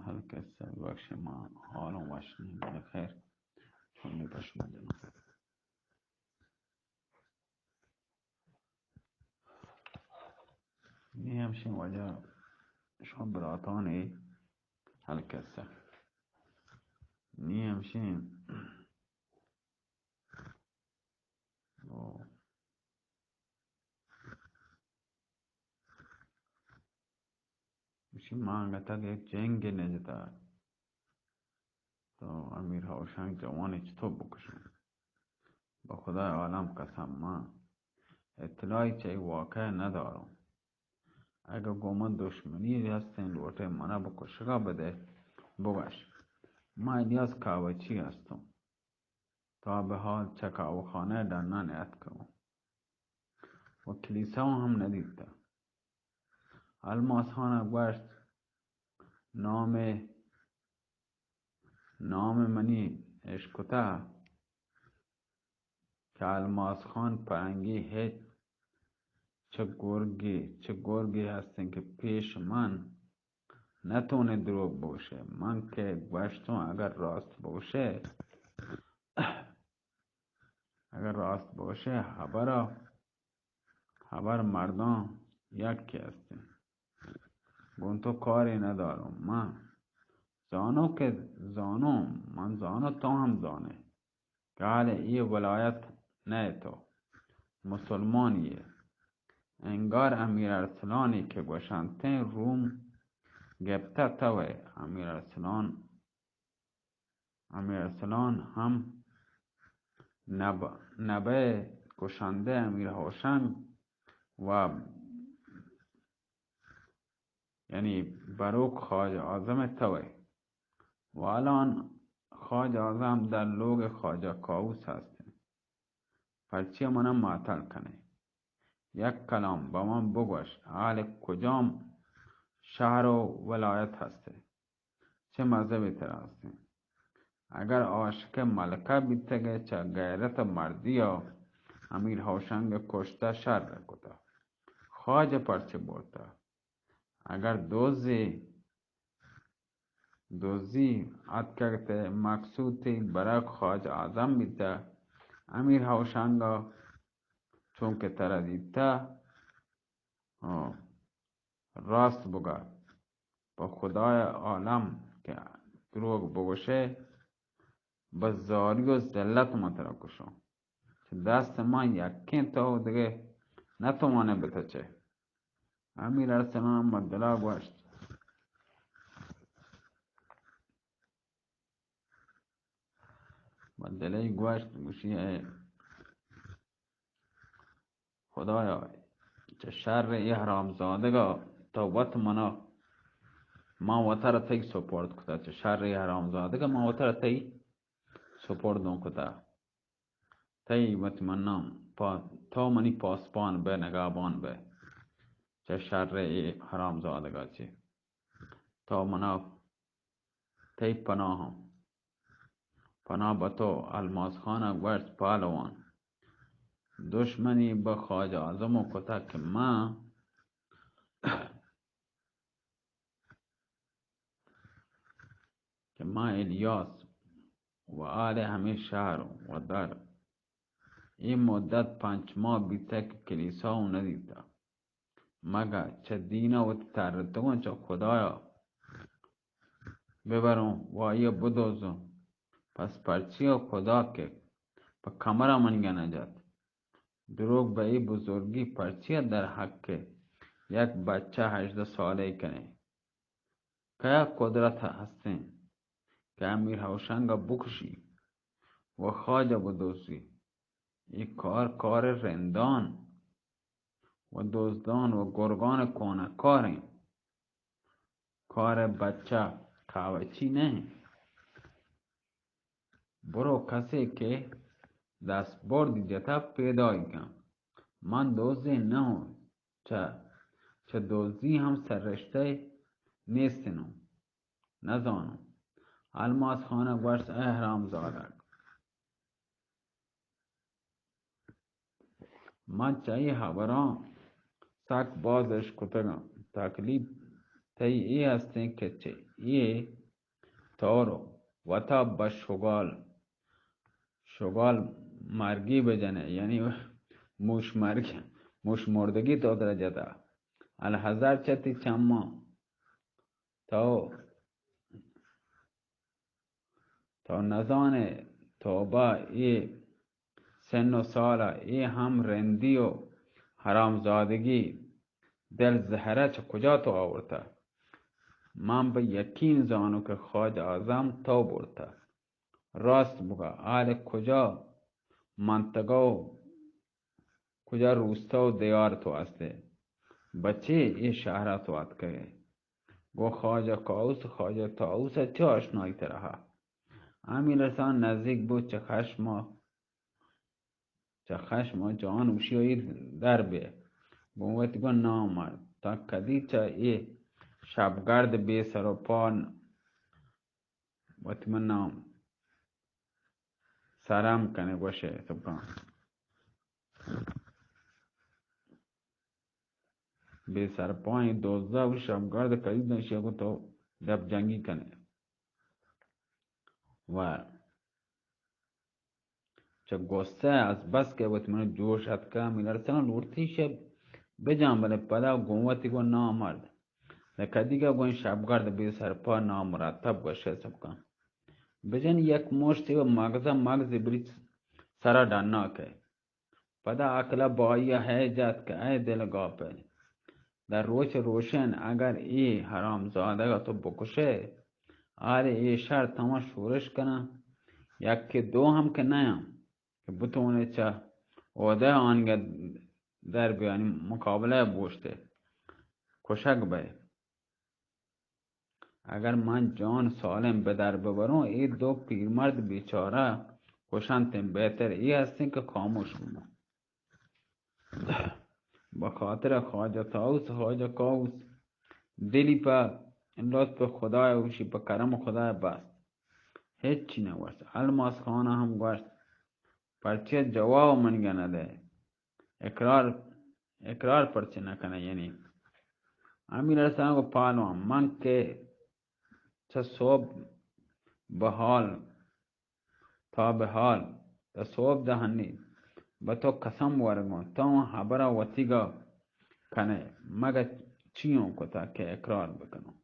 ہر کس ءَ بخش ما حالوں وش نہ ایں، بلے خیر، چونی پہ شما جناں۔ نی ہمشیں وجہ شما براتانی ہر کس ءَ۔ نی ہمشیں او۔ گوشی، ما انگت یک جنگے نہ جتا، تو امیر ہوشنگ جوانے چطور بکشوں؟ بہ خدای عالم قسم، ما اطلاعی چہ اے واقعہ نداروں۔ اگہ گوں من دشمنی ہستیں، لوٹے منا بکشگا بدے، بگش۔ ما الیاس کاوچی ہستوں۔ تا بہ حال چہ کاوخانہ ءَ ڈنّا نیاتکگوں و کلیساں ہم ندیتہ۔ الماس خان ءَ گوشت، نام، نام منی اشکتہ کہ الماس خان پرنگی ہچ چہ گرگے، چہ گرگے ہستیں کہ پیش من نتونے دروگ بگوشے۔ من کہ گوشتوں اگر راست بگوشے، اگر راست بگوشے، ہبرا، ہبر مرداں یکے ہستیں۔ گوں تو کارے نداروں۔ من زانوں کہ زانوں، من زانوں تو ہم زانے کہ حال اے ولایت نئے تو مسلمانی ئے۔ انگار امیر ارسلانی کہ گوشنتیں روم گپتہ تو ئے۔ امیر ارسلان، امیر ارسلان ہم نب-، نبئے کشندہ امیر ہوشنگ و یعنی بروک خواجہ اعظم توئے۔ والان خواجہ اعظم در لوگ خواجہ کاووس ہستیں۔ پرچیا منا ماتل کنے؟ یک کلام بہ من بگوش، اہل کجام شہر و ولایت ہستے؟ چہ مذہبے ترا ہستیں؟ اگر عاشق ملکہ بیتگے، چہ غیرت مردیا امیر ہوشنگ کشتہ شر کتہ، خواجہ پرچہ برتہ؟ اگر دزے، دزی اتکگ تہ مقصود تئی برگ خواجہ اعظم بیتہ، امیر ہوشنگا چونکہ ترا دیتہ، ہاں، راست بگا، پہ خدای عالم کہ دروگ بگوشے، بہ زاری و ذلت من ترا کشاں۔ چہ دست من یکیں تو دگہ نتوانے بتچے۔ امیر ارسلان مدلا گوشت۔ مدلے گوشت، گوشی، اے خدایا، چہ شر اے حرامزادگا تو وت منا، ما وترا تئی سپرد کتا، چہ شر اے حرامزادگا ما وترا تئی سپرد اوں کتا۔ تئی وت مناں پا-، تو منی پاسپان بئے، نگابان بئے چہ شر اے حرامزادگا چہ۔ تو منا تئی پناہاں، پناہ بہ تو۔ الماس خانا گوشت، پہلوان، دشمنی بہ خواجہ اعظم کتا کہ ما کہ ما الیاس و آل ہمے شہر و در اے مدت پنچ ماہ بیتہ کہ کلیسا اوں ندیتہ، مگہ چہ دینا وتی ترتگاں چہ خدایا ببروں و آئیا بدوزوں۔ پس پرچیا خدا کہ پہ کمرا منیگا نجت؟ دروگ بہ اے بزرگی پرچیا در حق یک بچہ ہژدہ سالہ کنے؟ کیا قدرت ہستیں کہ امیر ہوشنگ ء بکشی و خواجہ بدوزی؟ اے کار کار رندان و دزدان و گرگان کونہ کاریں۔ کار بچہ کاوچی نہ انت۔ برو کسے کہ دست بردی جتا پیدائی کن۔ من دزے نہ اوں، چہ، چہ دزی ہم سررشتہ نیست نوں، نزانوں۔ الماس خان ء گوشت، اے حرام زادگ! من چہ اے ہبراں سک باز اشکتگاں۔ تکلیف، تئی اے ہستیں کہ چہ اے طور وتا بہ شگال، شگال مرگی بجنے، یعنی موش مرگی، موش مردگی تو ترا جتا۔ الحذر چہ تئی چماں، تو تو نزانے توبہ اے سن و سال ء اے ہم رندی و حرامزادگی دل زہرہ چہ کجا تو آورتہ؟ من بہ یقین زانوں کہ خواجہ اعظم تو برتہ۔ راست بگا، آل کجا منتگا و کجا روستا و دیار تو ہستے؟ بچے اے شہرا تو اتکگے؟ گوں خواجہ کاؤس، خواجہ طاؤس ء چہ آشنائی ترا؟ ہمے رسان نزیک بو چہ خشم ء، چہ خشم ء جان اوشی ء ایر در بے۔ گوں وتی گوں نامرد، تا کدی چہ اے شپگرد بے سر و پا وتی من نام سرم کنے گوشے سبکان۔ بے سرپائیں دوزہ و شپگرد قریب نشے کو تو دپ جنگی کنے۔ و چہ غصہ از بس کہ وت من جوش اتکا، من ارسلان لوٹتی شب بجان، بلے پدا گوں وتی گو نامرد۔ لکدی کا گویں شپگرد بے سرپا نامرتب گوشے سبکان۔ بجن یک مشتی و مغزہ مغز بری سرا ڈنا کہ۔ پدا عقل بائی ہے جات کہ اے دل گاپے۔ در روچ روشن اگر اے حرام زادگ تو بکشے، آرے اے شر تمام شورش کناں، یک کہ دو ہم کہ نیاں کہ بتونے چہ عہدہ آنگہ در بیانی مقابلہ بوشتے کشگ بے۔ اگر من جان سالم بدر ببروں، اے دو پیرمرد بیچارہ کشنتیں، بہتر اے ہستیں کہ خاموش بماں۔ بخاطر خواجہ طاؤس، خواجہ کاؤس دلی پہ لطف خدای اوشی پہ کرم خدای بست۔ ہچی نہ گوشت۔ الماس خان ہم گوشت، پرچے جواب منگا نہ دے؟ اقرار، اقرار پرچے نہ کنے؟ یعنی امیر ارسلان گو پہلوان، من کہ چہ صبح بحال تا بحال تا صبح دہنی بہ تو قسم ورگوں، تو ہبرا وتیگا کنے، مگہ چیوں کتا کہ اقرار بکنوں؟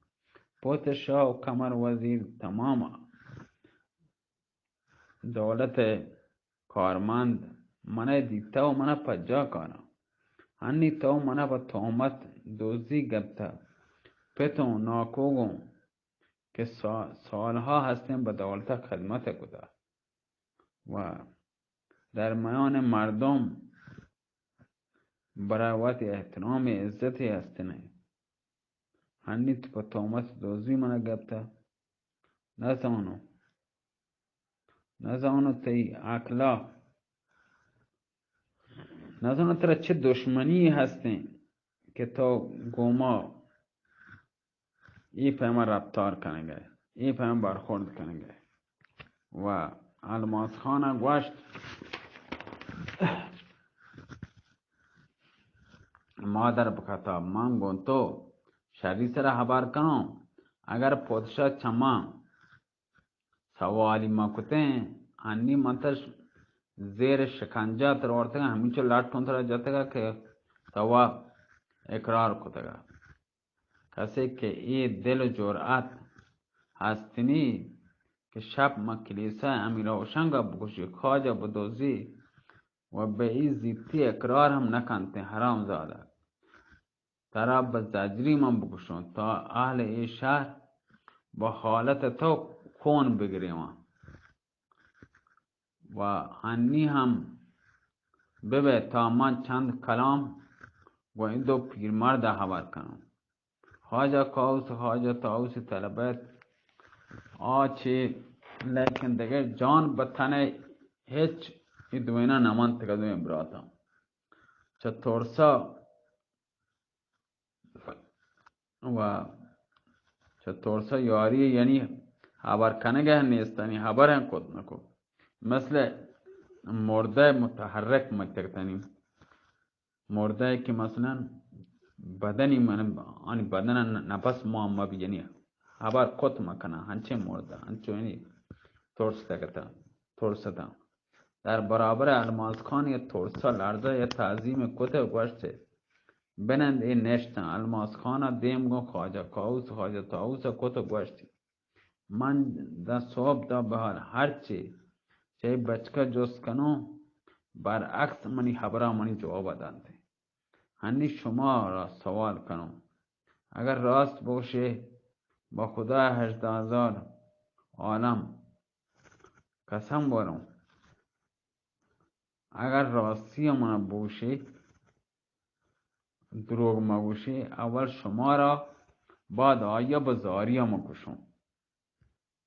پوت شاہ و قمر وزیر تماما دولت کارمند منئے دیتہ و منئے پجا کاراں۔ ہنی تو منئے پہ تہمت دزی گپتہ۔ پت و ناکو گوں کہ سا-، سالہا ہستیں بہ دولتہ خدمت کتہ و در میان مردم برای وت احترام عزت ہستنے۔ ہنی تو پہ تہمت دزی منئے گپتہ۔ نزانوں۔ نزانوں تئی عقلا، نزانوں ترا چہ دشمنی ہستیں کہ تو گوما اے پیما رفتار کنگے، اے پیما برخورد کنگے۔ و الماس خان گوشت، مادر بکتا من گوں تو شری سرا ہبر کنوں، اگر پادشاہ چماں سوالی ما کتیں، انی من تر زیر شکنجہ تر آورتگا، ہمینچو لٹوں ترا جتگا کہ تو اقرار کتگا۔ کسے کہ اے دل و جرأت ہستنی کہ شپ ما کلیسا امیر روشنگا بکشی، خواجہ بدوزی و بہ ای زیتی اقرار ہم نکنتیں، حرام زادہ۔ ترا بہ زجری من بکشوں تا اہل اے شہر بہ حالت تو خون بگریواں و ہنی ہم ببے تا من چند کلام گوں اے دو پیرمرد ء ہبر کنوں۔ خواجہ کاؤس، خواجہ طاؤس طلبت آ چے، لیکن دگہ جان بہ تنے ہچ اے دوئیناں نہ منتگ، دوئیں براتاں چہ ترسا و چہ ترس ء یاری، یعنی ہبر کنگ ء نیستانی، ہبر ہم کت نہ کت۔ مثل مردہ متحرک متکتنی، مردہ کہ مثلاً بدنی من، آنی بدن نفس ما مبی، یعنی خبر کت مکنن، ہنچیں مردن، ہنچو یعنی ترستگتن، ترستن۔ در برابر الماس خان یا ترسا لرزا یا تعظیم کت و گوشت، بنند اے نشتن۔ الماس خان دیم گوں خواجہ کاؤس، خواجہ طاووس کت و گوشت، من داں صبح تا بہر ہرچی چہ اے بچکا جست کنوں، برعکس منی ہبرا منی جوابا دنت۔ ہنی شمارا سوال کنوں، اگر راست بوشے، با خدا ہژدہ ہزار عالم قسم وروں، اگر راستی منا بوشے، دروگ مگوشے، اول شمارا، بعد آیا بہ زاریا مکشوں،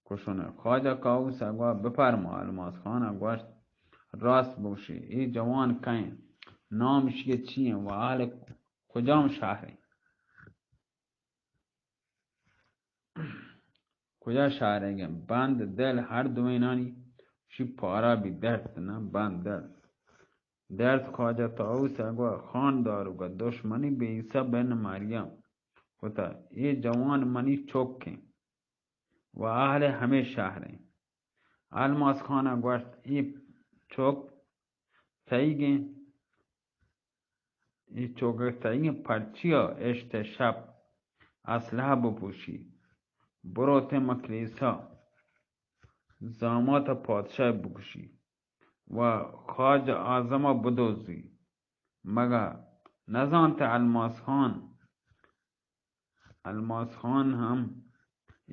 کشوں۔ خواجہ کاؤس گوا بفرما، الماس خان گوشت، راست بوشے، اے جوان کئیں؟ نام اشی چی ایں و اہل کجام شہر ایں؟ کجا شہرے گئے؟ بند دل ہر دوینانی شی پارا بی، درد نہ بند دل۔ درد خواجہ طاووس گوا خان داروگا دشمنی بہ عیسی بن مریم کتا۔ اے جوان منی چک ایں و اہل ہمے شہر ایں۔ الماس خان گوشت، اے چک تئیگ ایں؟ اے چوگتائیں پرچیا اشت شپ اسلحہ بپوشی، بروتیں مکلیسا زامات پادشاہ بکشی و خواجہ اعظم بدوزی؟ مگہ نزانت الماس خان، الماس خان ہم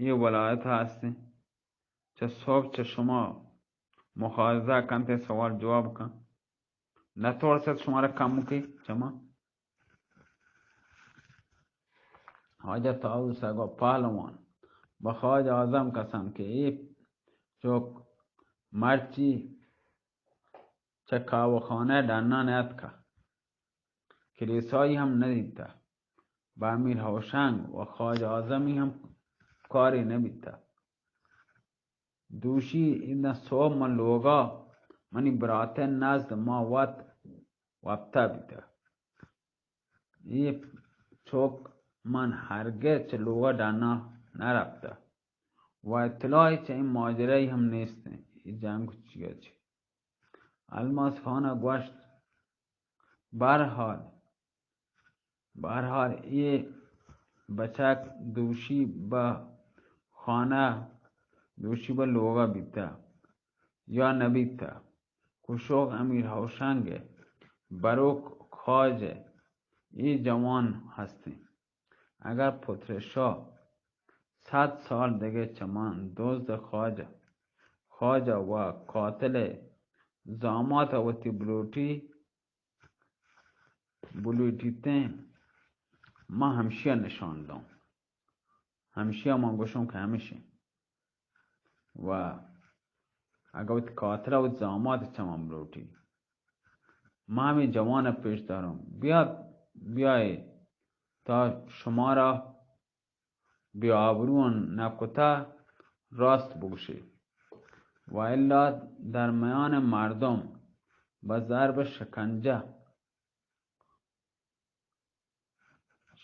اے ولایت ہستیں؟ چہ صبح چہ شما مخازہ کنت، سوال جواب کن۔ نہ ترست شمارا کمکے چما؟ خواجہ طاووس گو پہلوان، بہ خواجہ اعظم قسم کہ اے چک مرچی چہ کاوخانہ ڈنا نیاتکا، کلیسائی ہم ندیتا، بہ امیر ہوشنگ و خواجہ اعظمی ہم کاری نبیتا۔ دوشی ایداں سہب من لوگا منی براتئے نزد ما وت وپتہ بیتہ۔ اے چک من ہرگز چہ لوگا ڈنا نہ رپتہ و اطلاعی چہ اے ماجرای ہم نیستیں، اے جنگ چیا چہ۔ الماس خانا گوشت، بہرحال، بہرحال اے بچک دوشی بہ خانہ، دوشی بہ لوگا بیتہ یا نہ بیتہ، کشوک امیر ہوشنگ ء بروک خواجہ اے جوان ہستیں۔ اگر پتر شاہ صد سال دگہ چمان دزد خواجہ، خواجہ و قاتل زامات وتی بلوٹی بلوٹیتیں، من ہمشیا نشان دوں، ہمشیا من گوشوں کہ ہمشیں۔ و اگہ وتی قاتل و زامات چمان بلوٹی، من ہمیں جوان پیش داروں، بیا، بیائے تا شمارا بے آبرو نہ کتہ، راست بگوشے، و الا در میان مردم بہ ضرب شکنجہ،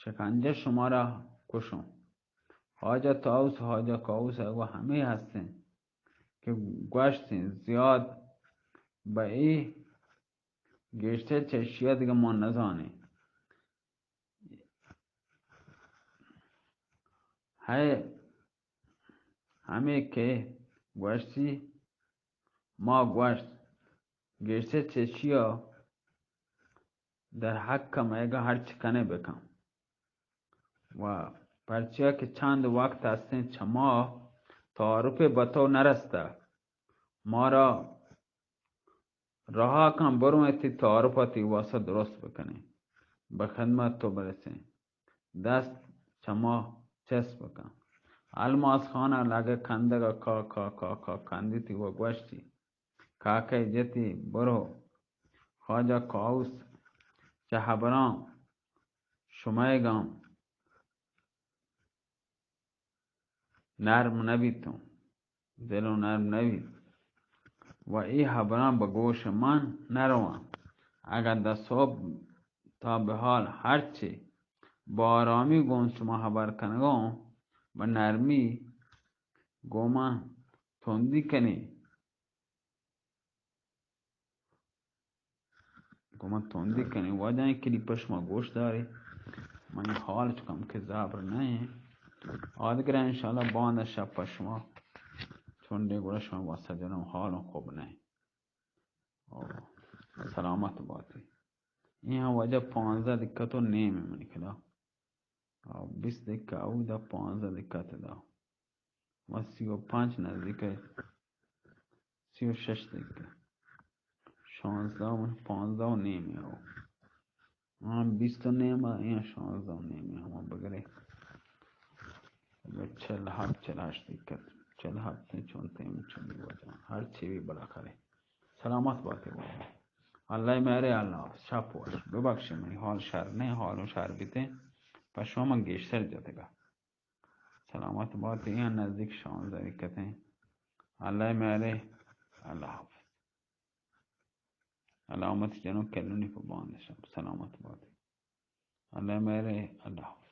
شکنجہ شمارا کشوں۔ خواجہ طاووس، خواجہ کاووس ء گو ہمے ہستیں کہ گوشتیں زیات بہ اے گیشتر چہ اشیا دگہ ما نزانیں۔ ہے ہمے کہ گوشتی، ما گوشت، گیشتر چہ اشیا در حق مئیگا ہرچ کنے بکن۔ و پرچیا کہ چند وقت ہستیں چہ ما تعارف بہ تو نرستہ، مارا رہا کن، برو اے تئی تعارف ء تئی واسطہ درست بکنیں، بہ خدمت تو برسیں، دست چہ ما چست بکن۔ الماس خان ء لگہ کندگ ء کا کا کا کا کندیتی و گوشتی، کاکئے جتی، برو، خواجہ کاووس چہ ہبراں شمئیگاں نرم نہ بیتوں، دل و نرم نہ بیت و اے ہبراں بہ گوش من نہ رواں۔ اگاں داں سہب تا بہ حال ہرچے بہ آرامی گوں شما ہبر کنگاں، بہ نرمی گوں من تندی کنی، گوں من تندی کنی۔ واجہ ایں کلیپ شما گوش داری، من حال چکم کہ زبر نہ ایں۔ آدگرہ انشاءاللہ باندا شپ شما چنڈے گڑا شما واسطہ جنم حال خوب نہ ایں۔ او، سلامت باتی۔ اے ہم واجہ پانزدہ دقت و نیم ہے منی کدا۔ او، بیست دقت او دا، پانزدہ دقت دا۔ و سی و پنچ نزدیک ہے۔ سی و شش دقت۔ شانزدہ و پانزدہ و نیم ہے او۔ ہاں، بیست و نیم ہے، یا شانزدہ و نیم ہے، ہما بگرے۔ چل ہفت، چل ہشت دقت۔ چل ہفت ہے، چون تیم چونی واجہ۔ ہر چی بھی بلا کرے۔ سلامت باتے واجہ۔ اللہ مہرے، اللہ حافظ۔ شپ وش۔ ببخشے منی حال شر نہیں، حال و شر بیتے۔ پشما من گیشتر جتگا۔ سلامت باتے، یا نزدیک شانزدہ دقت ہیں۔ اللہ مہرے، اللہ حافظ۔ علامت جنو کلونی پہ باندا شپ۔ سلامت باتے۔ اللہ مہرے، اللہ حافظ۔